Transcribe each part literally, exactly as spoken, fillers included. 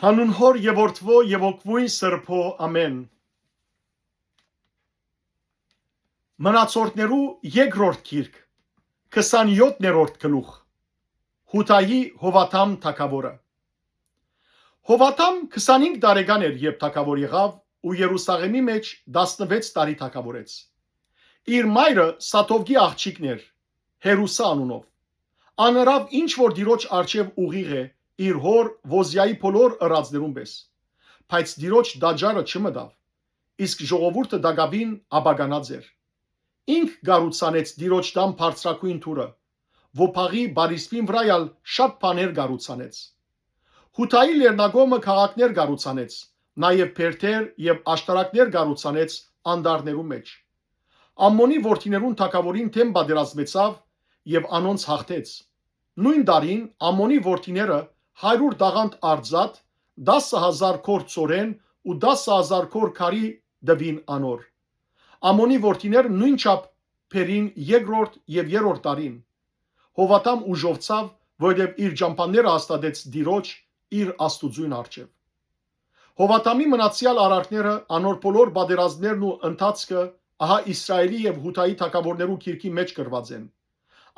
Հանուն Հօր եւ Որդւոյ եւ Հոգւոյն Սրբոյ, ամէն։ Մնացորդներու երկրորդ գիրք, քսանեօթերորդ գլուխ։ Յուդայի Յովաթամ թագաւորը։ Յովաթամ քսանհինգ տարեկան էր, երբ թագաւոր եղաւ, ու Երուսաղէմի մէջ տասնվեց տարի թագաւորեց։ Իր մայրը Սադովկի աղջիկն էր, Հերուսա անունով։ Ան ըրաւ ինչ որ Տիրոջ առջեւ ուղիղ է, իր հօր Ոզիայի բոլոր ըրածներուն պէս։ Բայց Տիրոջ տաճարը չմտաւ, իսկ ժողովուրդը տակաւին աբականած էր։ Ինք կառուցանեց Տիրոջ տան բարձրագոյն դուռը, Վոփաղի պարիսպին վրայ ալ շատ բաներ կառուցանեց։ Յուդայի լեռնակողմը քաղաքներ կառուցանեց, նաեւ բերդեր եւ աշտարակներ կառուցանեց անտառներու մէջ։ Ամմոնի որդիներուն թագաւորին դէմ պատերազմեցաւ եւ անոնց յաղթեց։ Նոյն տարին Ամմոնի որդիները հարիւր տաղանդ արծաթ, տասը հազար գոր ցորեն ու տասը հազար գոր քարի տուին անոր։ Ամմոնի որդիները նոյնչափ բերին երկրորդ եւ երրորդ տարին։ Յովաթամ ուժովցաւ, որովհետեւ իր ճամբաները հաստատեց Տիրոջ, իր Աստուծոյն առջեւ։ Յովաթամի մնացեալ արարքները, անոր բոլոր պատերազմներն ու ընթացքը, ահա Իսրայէլի եւ Յուդայի թագաւորներու գիրքի մէջ գրուած են։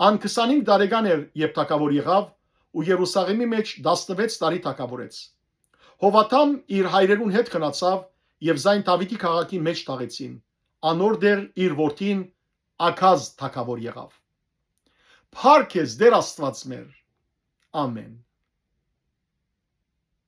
Ան քսանհինգ տարեկան էր, երբ թագաւոր եղաւ, ու Երուսաղէմի մէջ տասնվեց տարի թագաւորեց։ Յովաթամ իր հայրերուն հետ գնացաւ եւ զայն Դաւիթի քաղաքի մէջ թաղեցին։ Անոր տեղ իր որդին Աքազ թագաւոր եղաւ։ Փառք քեզ, Տէր Աստուած մեր։ Ամէն։